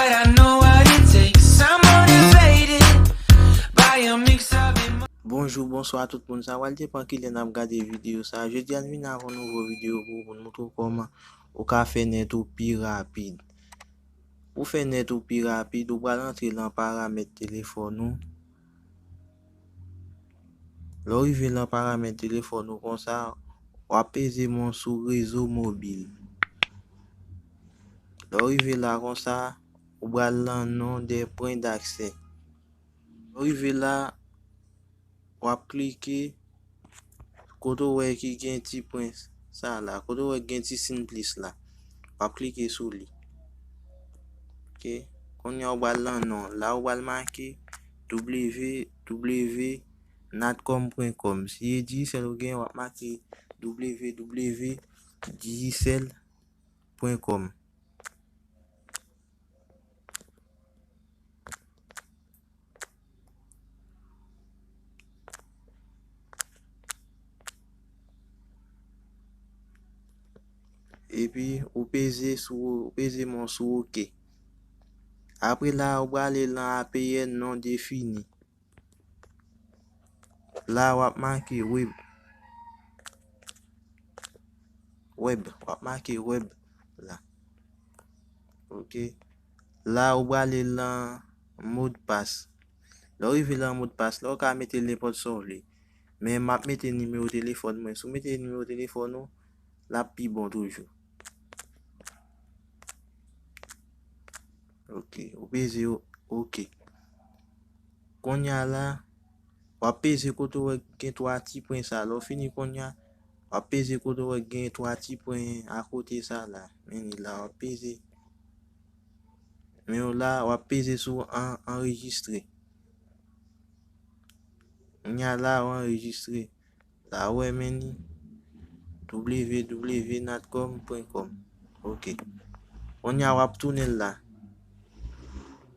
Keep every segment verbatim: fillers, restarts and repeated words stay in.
I know what it takes. I'm motivated by a mix of emo- Bonjou, bonswa tout moun. Sa pral depann kilè n ap gade videyo sa. Jodi a n vin avèk yon nouvo videyo pou, pou n moutre w kòman ou ka fè nèt ou pi rapid. Pou fè nèt ou pi rapid, ou pral antre lan paramèt telefòn ou. Lè w rive lan paramèt telefòn ou konsa, w ap peze men w sou rezo mobil. Lè w rive la konsa, ou pral lan non de pwen daksè. Lè w rive la, w ap klike kote w wè ki gen ti pwen sa la, kote w wè gen ti siy plis la. W ap klike sou li. Ok. Kounye a w pral lan non. La w pral make W W natcom pwen kòm. Si e Digicel ou gen, w ap make W W Digicel pwen kòm. Epi, ou peze sou, ou peze men w sou oke. Apre la, ou prale lan A P N non defini. La, w ap make web. Web, w ap make web la. Ok. La, ou prale lan modpas. Lè w rive lan modpas la, ou ka mete nenpòt sa w vle. Men m ap mete nimewo telefòn mwen. Si w mete nimewo telefòn ou, l ap pi bon toujou. Ok, ou peze o-, ok. Kounye a la, w ap peze kote w wè gen twa ti pwen sa. Lè w fini kounye a, w ap peze kote w wè gen twa ti pwen akote sa la. Men li la, w ap peze. Men w la, w ap peze sou an-, anrejistre. Kounye a la, w anrejistre. La, w wè men li. W W natcom pwen kòm. Ok. Kounye a, w ap tounen l la.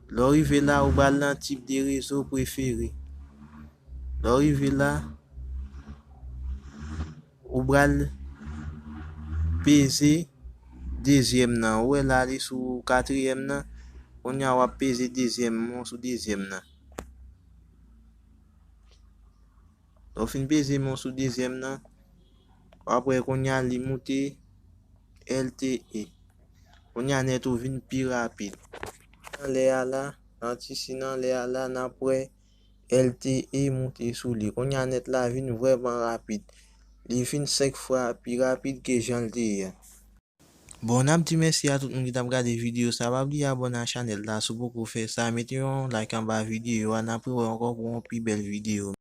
Lè w rive la, ou pral lan tip de rezo prefere. Lè w rive la, ou pral peze dezyèm nan. Ou wè la, li sou katriyèm nan. Kounye a, w ap peze dezyèm, men w sou dezyèm nan. Lè w fin peze men w sou dezyèm nan, w ap wè kounye a li moute L T E. Kounye a nèt ou vin pi rapid. Anlè a la, nan ti siy nan anlè a la, n ap wè L T E moute sou li. Kounye a nèt la vin vrèman rapid. Li vin senk fwa pi rapid ke jan l te ye a. Bon, n ap di mèsi a tout moun ki t ap gade videyo sa. Pa bliye abòne a chanèl la si w poko fè sa. Mete yon like anba videyo a. N ap rewè ankò pou yon pi bèl videyo.